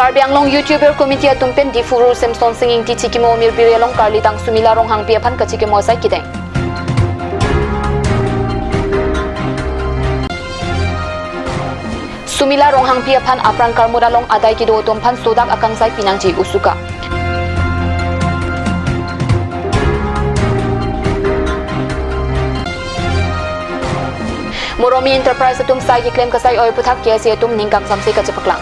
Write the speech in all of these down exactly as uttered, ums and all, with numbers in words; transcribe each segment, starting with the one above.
Karbi Anglong YouTuber Committee atum pen Diphu Rural Semsonsing Ingti Chikimo Omirbiri along Karlitang Sumila Ronghangpi aphan kachikimo asai kedeng. Sumila Ronghangpi aphan apran karmut along adai kedo atum aphan sodak akangsai pinangji usuka. Moromi Enterprise atum sai keklem kasai oi aputhak K S A atum ning kangsamse kachepaklang.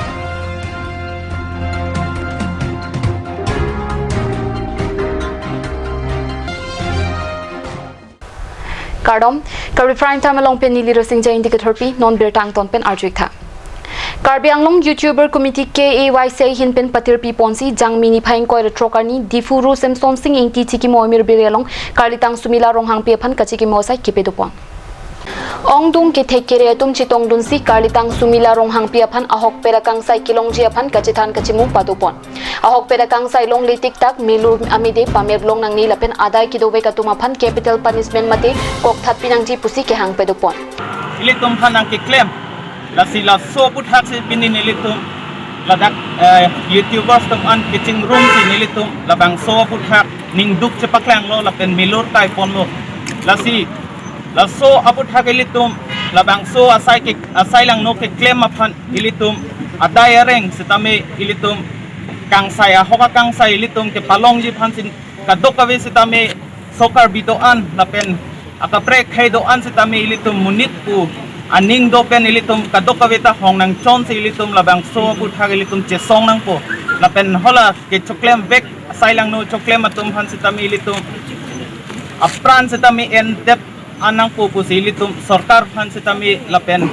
Kardom, Karbi Prime Time along pen neli Rosing Jain dikit horpi, non birta angton pen arjuik tha. Karbi Anglong YouTuber Committee K A Y C ahin pen patirpi ponsi Jangmi niphai ingkoi ra throk arni Diphu Rural Semsonsing Ingti Chikimo Omirbiri along Karlitang Sumila Ronghangpi aphan kachikimo asai kepadopon. Ongdung kethek kere atum chetongdunsi Karlitang Sumila Ronghangpi aphan ahokpet akangsai kelongji aphan kachethan kachimung padopon. Ahokpet akangsai longle tiktak milur amede pamerlong nangne lapen adai kedovek atum aphan capital punishment mate kokthat pinangji pusi kehang padopon. Ilitum aphan nangkeklem. Lasi laso aputhak si pini nelitum ladak, eh, YouTubers atum an kachingrumsi nelitum labangso aputhak ningduk chepaklanglo lapen milur taiponlo. Lasi laso aputhak ilitum labangso asai ke, asai langno keklem aphan ilitum adai areng sitame ilitum kangsai ahok akangsai ilitum kepalongji aphan si kadokave sitame so Karbi do-an lapen akaprek akhei do-an sitame ilitum monit pu aning do pen ilitum kadokave ta hong nangchonsi ilitum labangso aputhak ilitum chesong nangpo. Lapen hala kechoklem vek asai langno choklem atum aphan sitame ilitum apran sitame endet an nangpo pusi ilitum sorkar aphan sitame lapen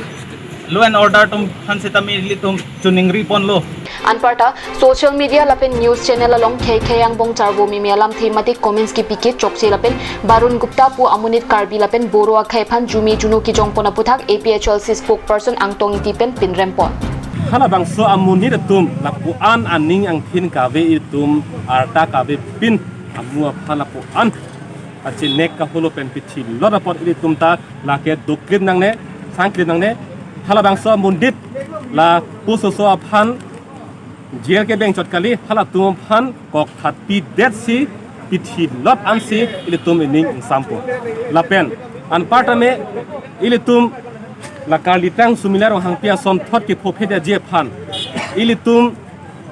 law and order atum aphan sitame ilitum choningri ponlo. Anparta social media lapen news channel along khei khei angbong charvo meme alamthe mate comments kepikit chokche lapen Barun Gupta pu amonit Karbi lapen Boro akhei aphan jume juno kejongpon aputhak A P H L C spokesperson Angtong Ingti pen pinrempon. Halabangso amonit atum lapu-an aning angthin kave itum arta kave pin amu aphan lapu-an achinek kaholo pen pithi lot apot ilitum ta lake duklim nangne, sangklim nangne. Halabangso amonit lapuson oso aphan jail kebeng chot kali, halatum aphan kokthat pidetsi pithi lot ansi ilitum ining ingsampo. Lapen anparta me ilitum la Karlitang Sumila Ronghangpi asonthot kephophedetji aphan ilitum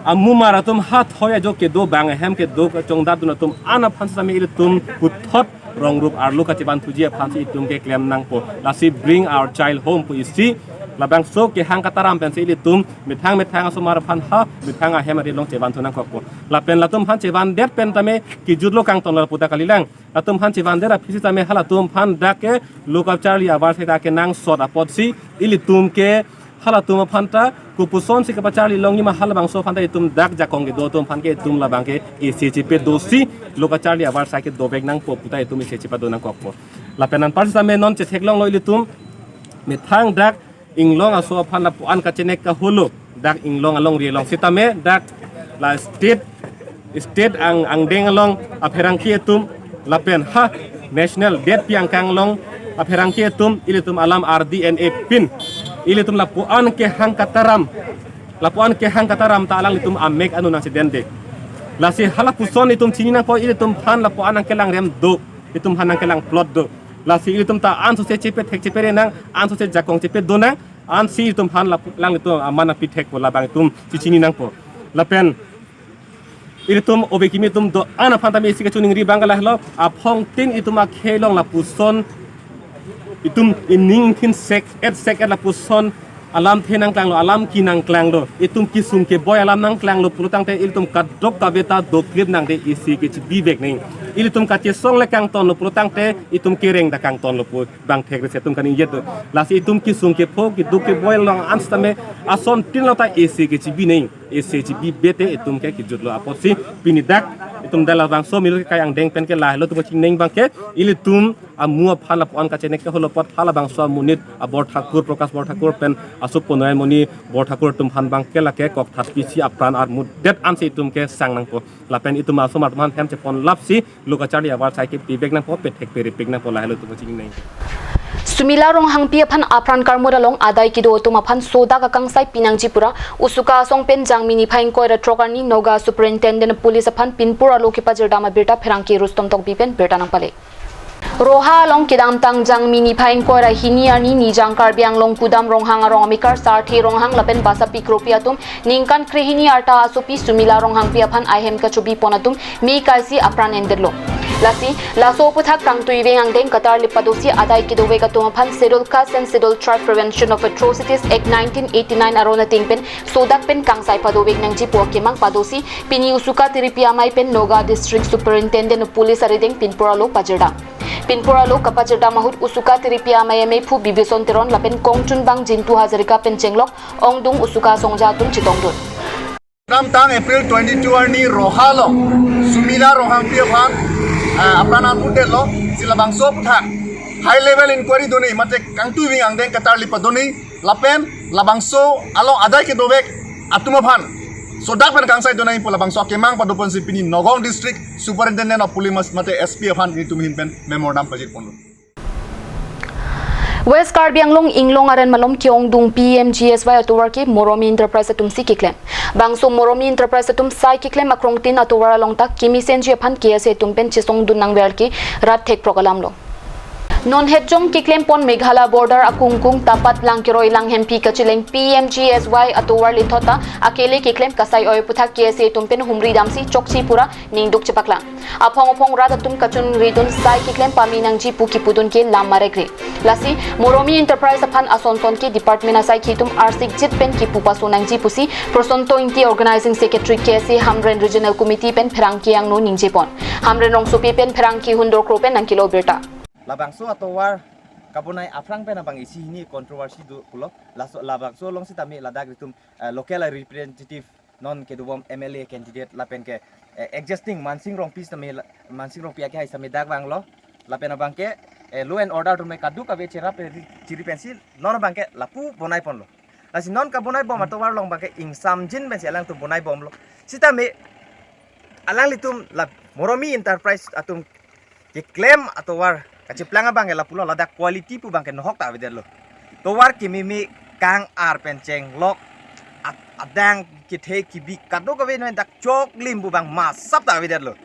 amumar atum ha thoi ajo kedo bang ahem kedo kachongdatdun atum an aphan sitame ilitum puthot rong rup arlo kachevanthuji aphansi itum keklem nangpo. Lasi bring our child home pu isi labangso kehang kataram pensi ilitum methang methang asomar aphan ha methang ahem ari along chevanthu nangkokpo. Lapen latum aphan chevandet pen tame kejutlo kangtonlo puta kalilang. Latum aphan chevandet aphi sitame halatum aphan dak ke lo kacharli avarsai ta kenangsot apotsi ilitum ke halatum aphan ta kopusonsi kapacharli longji ma halabangso aphan ta itum dak jakong kedo atum aphan ke itum labang ke isi chepedosi lo kacharli avarsai kedovek nangpo puta itum isi chepado nangkokpo. Lapen anpar sitame non chetheklonglo ilitum methang dak inglong aso aphan lapu-an kachenek kaholo dak inglong alongri along sitame dak la state state ang angdeng along apherangke atum lapen ha national detpi angkang along apherangke atum ilitum alam R D N A pin ilitum lapu-an kehang kataram, lapu-an kehang kataram ta alanglitum amek anu nangchedende. Lasi halapuson itum chini nangpo ilitum aphan lapu-an nangkelangrem do, itum aphan nangkelangplot do. Lasi ilitum ta ansose chepethek chepere nang, ansose jakong chepedo nang, ansi itum aphan lapu-, alanglitum aman nangpithekpo labang itum chichini nangpo. Lapen ilitum ove kimi atum do-an aphan tame isi kachoningri abang ke lahelo, aphongtin itum akhei along lapuson itum ining ingthin sek-et sek-et lapuson alamthe nangklanglo, alam ki nangklanglo, itum kesung keboi alam nangklanglo pulotangte ilitum kadokave ta doklip nangde isi kechebivek nang. Ilitum kachesong le kangtonlo pulotangte itum kereng ta kangtonlo pu bang thekre se atum kaningje do. Lasi itum kesung kepho keduk keboi along an sitame asontin along ta isi kechebi nang. Isi chebi bete itum ke kejutlo apotsi pini dak itum dak labangso milur kekai angdeng pen ke lahelo atum kachingneng abang ke ilitum amu aphan lapu-an kachenek kaholo apot halabangso amonit a Borthakur, Prakash Borthakur pen aso Ponoyamoni Borthakur atum aphan abang ke lake kokthat pisi apran armut det ansi itum kesang nangpo. Lapen itum asomar atum aphan hem cheponlapsi lo kacharli avarsai kepivek nangpo, pethek peripik nangpo lahelo atum kachingneng. Sumila Ronghangpi aphan apran karmut along adai kedo atum aphan sodak akangsai pinangji pura Usuka asong pen Jangmi niphai ingkoi ra throk arni Noga Superintendent Police aphan pinpur alo kepajirdam abirta pherangke Rustom Tokbi pen birta nangpale. Roha along kedamtang Jangmi niphai ingkoi ra hini arni Nijang Karbi Anglong kudam Ronghang arong amekar Sarthe Ronghang lapen basapi kropi atum ningkan krehini arta asopi Sumila Ronghangpi aphan ahem kachobi pon atum me kaisi apran endetlo. Lasi, laso aputhak kangtuiveng angdeng katarlip padosi adai kedovek atum aphan Scheduled Caste and Scheduled Tribe Prevention of Atrocities Act nineteen eighty-nine aron ateng pen sodak pen kangsai padovek nangji pu akemang padosi pini Usuka Tiripi Amei pen Noga District Superintendent of Police arideng pinpur alo pajirdam. Pinpur alo kapajirdam ahut Usuka Tiripi Amei ameiphu Bibison Teron lapen kongchunbang Jintu Hazarika pen chenglok ongdung Usuka asongja atum chetongdun. Kedamtang April twenty-two arni Roha along Sumila Ronghangpi aphan, ah, apran armut detlo, si labangso aputhak high level inquiry do nangji mate kangtuiveng angdeng katarlip pado nangji lapen labangso along adai kedovek atum aphan sodak pen kangsai do nangji pu labangso akemang pado ponsi pini Nagaon District Superintendent of Police mate S P aphan nelitum ahin pen memorandum pajir ponlo. West Karbi Anglong Inglong aren malom ke-ongdung P M G S Y atovar ke Moromi Enterprise atum si keklem. Bangso Moromi Enterprise atum sai keklem akrongtin atovar along ta kemisenji aphan K S A atum pen chesongdun nangver ke rat thek prok alam lo. Non hetjong keklem pon Meghalaya border akungkung Tapat Langkeroi Langhempi kacheleng P M G S Y atovar lithot ta akele keklem kasai oi aputhak K S A atum pen humri damsi chokche pura ningduk chepaklang. Aphong aphong rat atum kachongridun sai keklem pame nangji pu kipudun ke lam marekre. Lasi, Moromi Enterprise aphan ason son ke department asai ke atum arsik jit pen kipu paso nangji pusi Prosanto Ingti Organizing Secretary K S A Hamren Regional Committee pen pherangke angno ningje pon. Hamren Rongsopi pen pherangke Hundor Kro pen nangkelo birta. Labangso atovar kabonai aphrang pen abang isi hini controversy do pulo. Laso labangso along sitame ladak itum, eh, local representative non kedobom M L A candidate lapen ke, eh, existing Mansing Rongpi sitame la-, Mansing Rongpi ake hai sitame dak vanglo lapen abang ke, eh, law and order atum kadokave cherap pe chiri pensi non abang ke lapu bonai ponlo. Lasi non kabonai bom atovar along abang ke ingsamjin pensi alangtum bonai bomlo. Sitame alanglitum la Moromi Enterprise atum keklem atovar kacheplang abang ke lapulo, ladak quality pu abang ke nohok ta avedetlo. Tovar kememe kang-ar pen chenglok at-, adang kethe kebi kadokave non dak choklim pu abang masap ta avedetlo.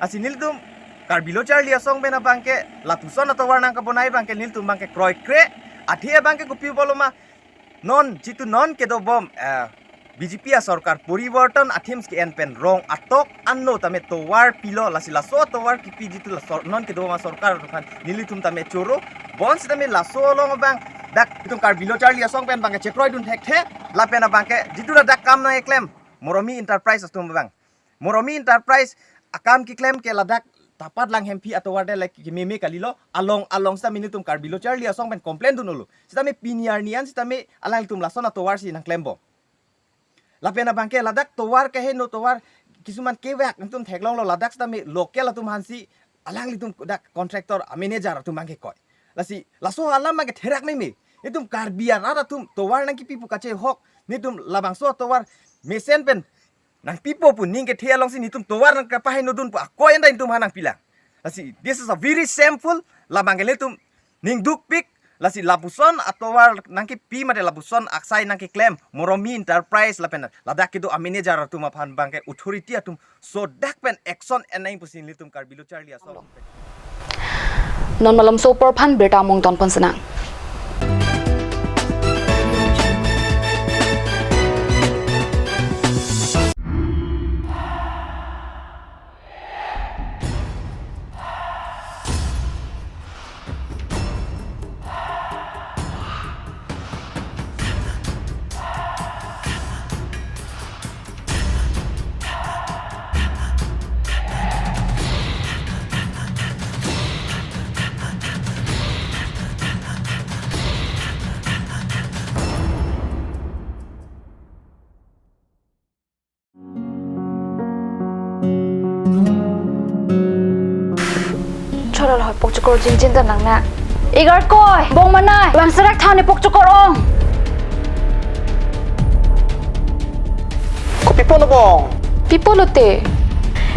Lasi nelitum Karbi Lo Charli Asong pen abang ke lapuson atovar nangkabonai abang ke nelitum abang ke kroikre, athe abang ke kopi pulo ma, non jitu non kedobom, eh, B J P asorkar poriborton a-themes ke-en pen rong atok anno tame tovar pilo, lasi laso tovar kipi jitu la sor-, non kedobom asorkar atum aphan nelitum tame choro. Bonsitame laso along abang dak itum Karbi Lo Charli Asong pen abang ke chekroidun thekthe lapen abang ke jitu ladak kam nangkeklem Moromi Enterprise atum abang. Moromi Enterprise akam keklem ke ladak Tapat Langhempi atovar de like kememe kalilo, along along sitame nelitum Karbi Lo Charli Asong pen complain dun-olo. Sitame pini arni an sitame alanglitum lason atovar si nangklem bom. Lapen abang ke ladak tovar keheno tovar kisuman kevak nelitum theklonglo, ladak sitame local atum aphansi alanglitum dak contractor a-manager atum abang ke koi. Lasi laso alam abang ke therak meme. Nelitum Karbi arat atum tovar nangkipi pu kachehok, nelitum labangso atovar mesen pen nangpipo pu ning kethe alongsi nelitum tovar nangkapaheno dun pu akoi anta nelitum aphan nangpilang. Lasi this is a very shameful, labang ke nelitum ningdukpik, lasi lapuson atovar nangkipi mate lapuson asai nangkeklem Moromi Enterprise lapen ladak kedo a-manager atum aphan abang ke authority atum sodak pen action en nangji pusi nelitum Karbi Lo Charli Asong. Non malomso apor aphan birta amung ton pon senang. Chorol hoi pokchokor jinjin ta nang na. Igarkoi, bong manai, bang serak thani pokchokor ong. Kopi pulo bong? Pi pulote?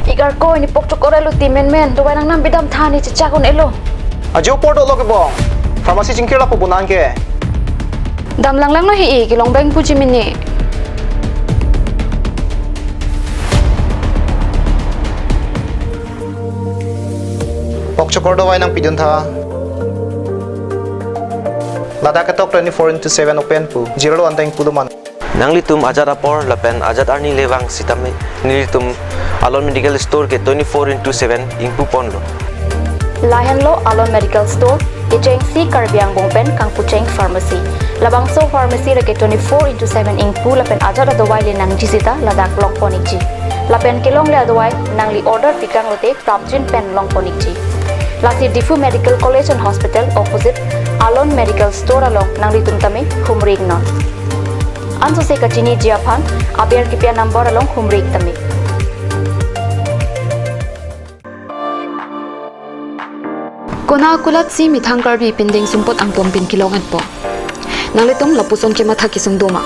Igarkoi ni pokchokor elo ti menmen, dovai nangnam bidam thani chechak un-elo. Ajo apor dolo ke bong. Pharmacy chingkir lapu bonang ke. Dam langlanglo he-i, kelong bang puji mini. Pok chokor dawai nangpidun tha. Ladak ketok twenty-four into seven open pu. Jirolo anteng puduman. Nanglitum ajat apor lapen ajat arni le vang sitame nelitum Alon Medical Store ke twenty-four into seven ingpu ponlo. Lahenlo Alon Medical Store, kechengsi Karbi Angbong pen kangpucheng pharmacy. Labangso pharmacy le ke twenty-four into seven ingpu lapen ajat adawai le nangji sita ladak long pon ikji. Lapen kelongle adawai nangli order pikang lote prapjin pen long pon ikji. Lasi Diphu Medical College and Hospital opposite Alon Medical Store along nanglitum tame humri iknon. Ansose kachiniji aphan aber kipi anumber along humri ik tame. Konat akulat si methang Karbi pindeng sumpot angpon pin kelong-etpo. Nanglitum lapuson kematha kesung doma.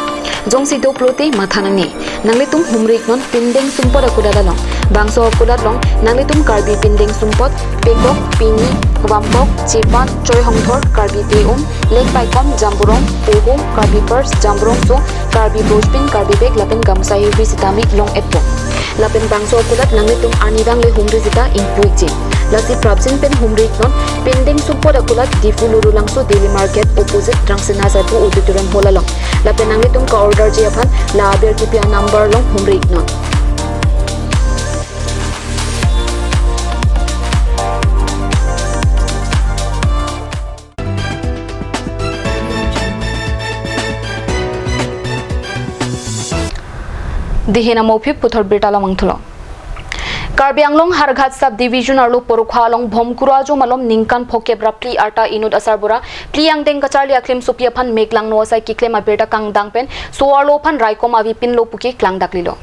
Jongsi do pulote matha nangne. Nanglitum humri iknon pindeng sumpot akulat along. Bangso akulat along nanglitum Karbi pindeng sumpot, pekok, pini, vampok, chepan, choi hongthor, Karbi te-um, leng paikom, jamburong, pohum, Karbi purse, jamburong so, Karbi brojpin, Karbi bag lapen gamsa hirbi sitame long-etpo. Lapen bangso akulat nanglitum arnivang le humri sita ingpu ikji. Lasi prapjin pen humri iknon, pindeng sumpot akulat Diphu Lurulangso Daily Market opposite Rangsina Saipu Auditorium Hall along. Lapen nanglitum ka-orderji aphan la aber kipi anumber along humri iknon. Dihin amo phip puthot birta lamang thulo. Karbi Anglong Howraghat Sub Division arlo Porokha along Bhomkuru ajo malom ningkan phokep ra phli arta inut asarbura phli angdeng kacharli aklim sopi aphan mek langno asai keklem abirta kangdang pen so-arlo aphan raikom avi pinlo puke klangdaklilo.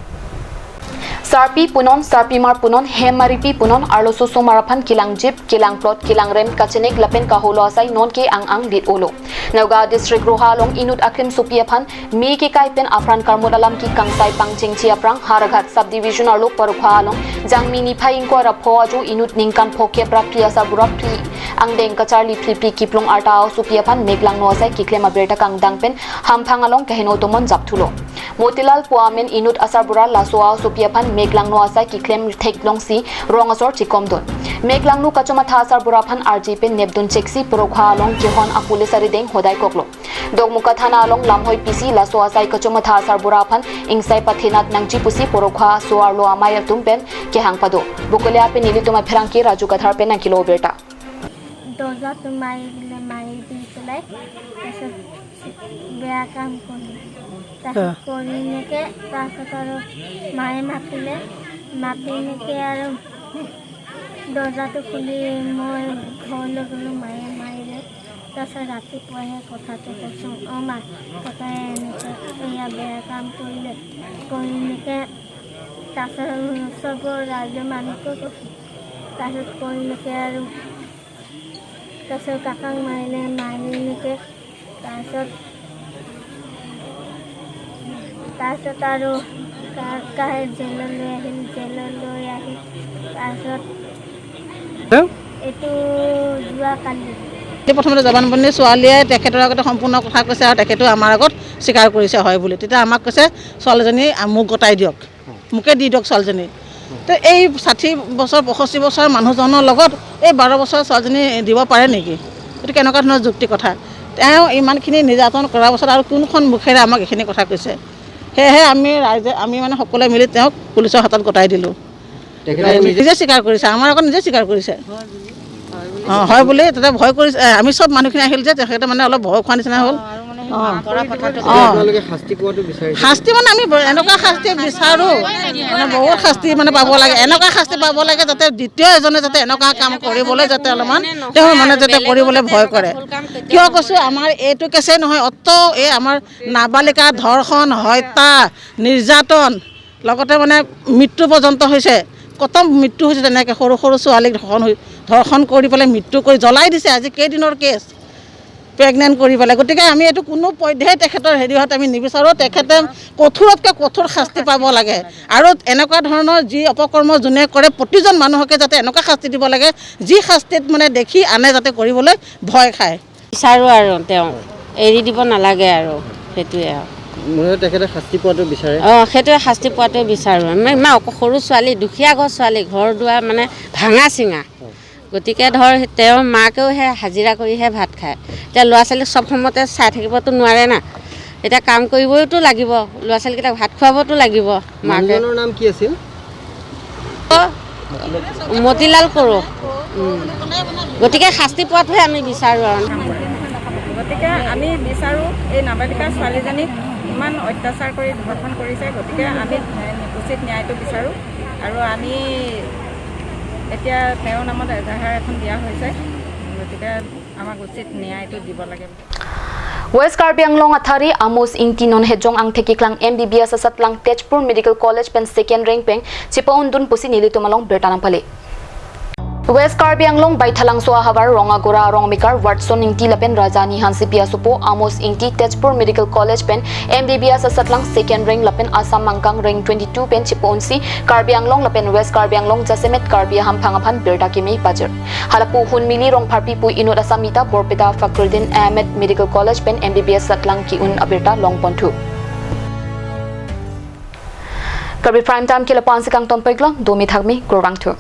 Sarpi punon, sarpimar punon, hem maripi punon, arloso osomar aphan kelangjip, kelangplot, kelangrem, kachenek lapen kaholo asai nonke ang-ang lit-olo. Nagaon District Roha along inut aklim sopi aphan me kekai pen apran karmot alam kekangsai pangchengji aphrang Howraghat Sub Division arlo Porokha along Jangmi niphai ingkoi ra pho ajo inut ningkan phokep ra phli asarbura phli angdeng kacharli phli phli kiplung arta asopi aphan mek langno asai keklem abirta kangdang pen hamphang along kaheno tomon jap thulo. Motilal pu amen inut asarbura laso asopi aphan mek langno asai keklem theklongsi rong asor chikomdun. Mek langno kachomatha asarbura aphan arje pen nepdun cheksi Porokha along kehon a-police arideng hodai koklo. Dokmoka thana along lamhoi pisi laso asai kachomatha asarbura aphan ingsai pathenat nangji pusi Porokha so-arlo amei atum pen kehang pado. Bokolia pen nelitum apherangke Raju Kathar pen nangkelo birta. দৰ্জাটো মাৰি দিলে, মাৰি দি পেলাই তাৰপিছত বেয়া কাম কৰিলে। তাৰপিছত অ। কৰি এনেকে তাৰপিছত আৰু মায়ে মাতিলে, মাতি এনেকে আৰু দৰ্জাটো খুলি মই ঘৰলৈ গ'লোঁ, মায়ে মাৰিলে। তাৰপিছত ৰাতিপুৱাহে কথাটো কৈছোঁ, "অ' মা, ককায়ে এনেকে এয়া বেয়া কাম কৰিলে।" কৰি এনেকে তাৰপিছত চবৰ ৰাইজৰ মানুহকো কৈছোঁ। তাৰপিছত কৰি এনেকে আৰু তাৰপিছত কাকাক মাৰিলে, মাৰি এনেকে তাৰপিছত, তাৰপিছত আৰু কা-, কাকাই জেললৈ আহিল, জেললৈ আহি তাৰপিছত তেওঁ? এইটো যোৱাকালি। এই প্ৰথমতে জবানবন্দী ছোৱালীয়ে তেখেতৰ আগতে সম্পূৰ্ণ কথা কৈছে আৰু তেখেতেও আমাৰ আগত স্বীকাৰ কৰিছে হয় বুলি। তেতিয়া আমাক কৈছে, "ছোৱালীজনী, আ, মোক গতাই দিয়ক।" মোকে দি দিয়ক ছোৱালীজনী। তে এই ষাঠি বছৰ, পঁয়ষষ্ঠি বছৰ মানুহজনৰ লগত এই বাৰ বছৰ ছোৱালীজনী দিব পাৰে নেকি? এইটো কেনেকুৱা ধৰণৰ যুক্তি কথা? তেওঁ ইমানখিনি নিৰ্যাতন কৰাৰ পাছত আৰু কোনখন মুখেৰে আমাক এইখিনি কথা কৈছে? সেয়েহে আমি ৰাইজে, আমি মানে সকলোৱে মিলি তেওঁক পুলিচৰ হাতত গতাই দিলোঁ। তেখেতে নিজে নিজে স্বীকাৰ কৰিছে, আমাৰ আগত নিজে স্বীকাৰ কৰিছে। অ, হয় বুলি তাতে ভয় কৰিছে। এ, আমি চব মানুহখিনি আহিল যে তেখেতে মানে অলপ ভয় খোৱা নিচিনা হ'ল। অ। আপোনালোকে শাস্তি পোৱাটো বিচাৰিছে? শাস্তি মানে আমি ব-, এনেকুৱা শাস্তি বিচাৰোঁ, মানে বহুত শাস্তি মানে পাব লাগে, এনেকুৱা শাস্তি পাব লাগে যাতে দ্বিতীয় এজনে যাতে এনেকুৱা কাম কৰিবলৈ যাতে অলপমান তেওঁ মানে যাতে কৰিবলৈ ভয় কৰে। কিয় কৈছোঁ, আমাৰ এইটো কেছেই নহয়, অত এই আমাৰ নাবালিকা ধৰ্ষণ, হত্যা, নিৰ্যাতন, লগতে মানে মৃত্যু পৰ্যন্ত হৈছে, কত মৃত্যু হৈছে তেনেকে সৰু সৰু ছোৱালীক ধৰ্ষণ হৈ, ধৰ্ষণ কৰি পেলাই মৃত্যু কৰি জ্বলাই দিছে। আজি কেইদিনৰ কেছ, প্ৰেগনেণ্ট কৰি পেলাই। গতিকে আমি এইটো কোনো পধ্যেই তেখেতৰ হেৰি হোৱাত আমি নিবিচাৰোঁ। তেখেতে কঠোৰতকৈ কঠোৰ শাস্তি পাব লাগে আৰু এনেকুৱা ধৰণৰ যি অপকৰ্ম যোনে কৰে প্ৰতিজন মানুহকে যাতে এনেকুৱা শাস্তি দিব লাগে, যি শাস্তিত মানে দেখি আনে যাতে কৰিবলৈ ভয় খায়। বিচাৰোঁ আৰু তেওঁ এৰি দিব নালাগে আৰু, সেইটোৱে আৰু। মনে হয় তেখেতে শাস্তি পোৱাটো বিচাৰে। অ', সেইটোৱে শাস্তি পোৱাটোৱে বিচাৰোঁ। আমি ইমান অক- সৰু ছোৱালী, দুখীয়া ঘৰ ছোৱালী, ঘৰ দুৱাৰ মানে ভাঙা চিঙা। গতিকে ধৰ, তেওঁৰ মাকেও সেই হাজিৰা কৰিহে ভাত খায়। এতিয়া ল'ৰা ছোৱালীক চব সময়তে চাই থাকিবতো নোৱাৰে না। এতিয়া কাম কৰিবইতো লাগিব, ল'ৰা ছোৱালীকেইটাক ভাত খুৱাবতো লাগিব মাকে। মানুহজনৰ নাম কি আছিল? মতিলাল কৰো। উম। গতিকে শাস্তি পোৱাটোহে আমি বিচাৰোঁ আৰু। গতিকে আমি বিচাৰোঁ, এই নাবালিকা ছোৱালীজনীক ইমান অত্যাচাৰ কৰি ধৰ্ষণ কৰিছে, গতিকে আমি উচিত ন্যায়টো বিচাৰোঁ। আৰু আমি এতিয়া তেওঁৰ নামত এজাহাৰ এখন দিয়া হৈছে, গতিকে আমাক উচিত ন্যায়টো দিব লাগে। West Karbi Anglong athari Amos Ingti non Hejong angthek keklang M B B S asatlang Tezpur Medical College pen second rank pen chepa-undun pusi nelitum along birta nangpale. West Karbi Anglong Baithalangso ahavar Rongagora arong mekar Watson Ingti lapen Rajani Hansepi asopo Amos Ingti Tezpur Medical College pen M B B S asatlang second rank lapen Assam angkang rank twenty-two pen chepa-unsi Karbi Anglong lapen West Karbi Anglong jasemet Karbi ahamphang aphan birta keme pajir. Halapu Hunmili Rongpharpi pu inut Assamita Borpeta Fakhruddin Ahmed Medical College pen M B B S asatlang ke-un abirta longponthu. Karbi Prime Time ke lapu-ansi kangtonpiklo, domi thakmi, kurvangthu.